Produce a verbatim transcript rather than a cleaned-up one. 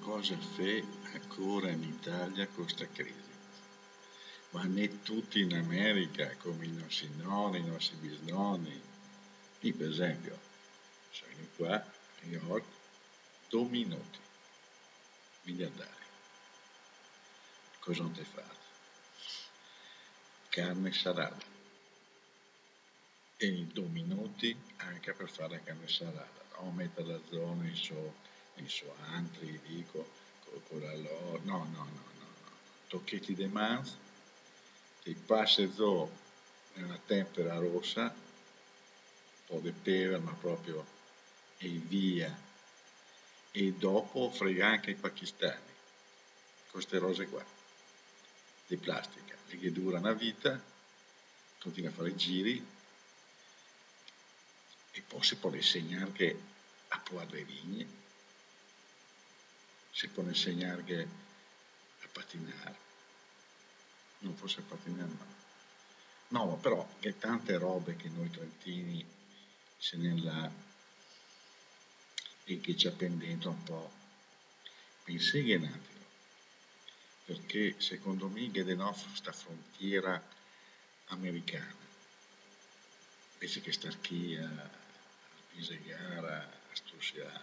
Cosa fè ancora in Italia co sta crisi? Ma no tuti in America, come i nostri noni, i nostri bisnoni. Mi, per esempio, so qua, a New York, do minuti, mi devo andare. Cosa te fè? Carne salada. E do minuti anca per fare la carne salada, no? Meter la zona in so, in so antri, digo, co, co la lo-, no, no, no, no, no. Tocheti de man, te pase zo in na tempera rosa, un po' de pever, ma proprio e via. E dopo frega anca i pachistani, co ste rose qua, de plastica, che dura na vita, continua a fare giri, e po se pol insegnar che a podar le vigne, se pol insegnar che a patinar, no, forse a patinar no. No, ma però ghe xe tante robe che noi trentini se ne là e che ciapem dentro un po'. Penseghe un atimo, perché secondo mi ghe xe de novo sta frontiera americana, invese che star chi a, a pinzegar, a strusiar.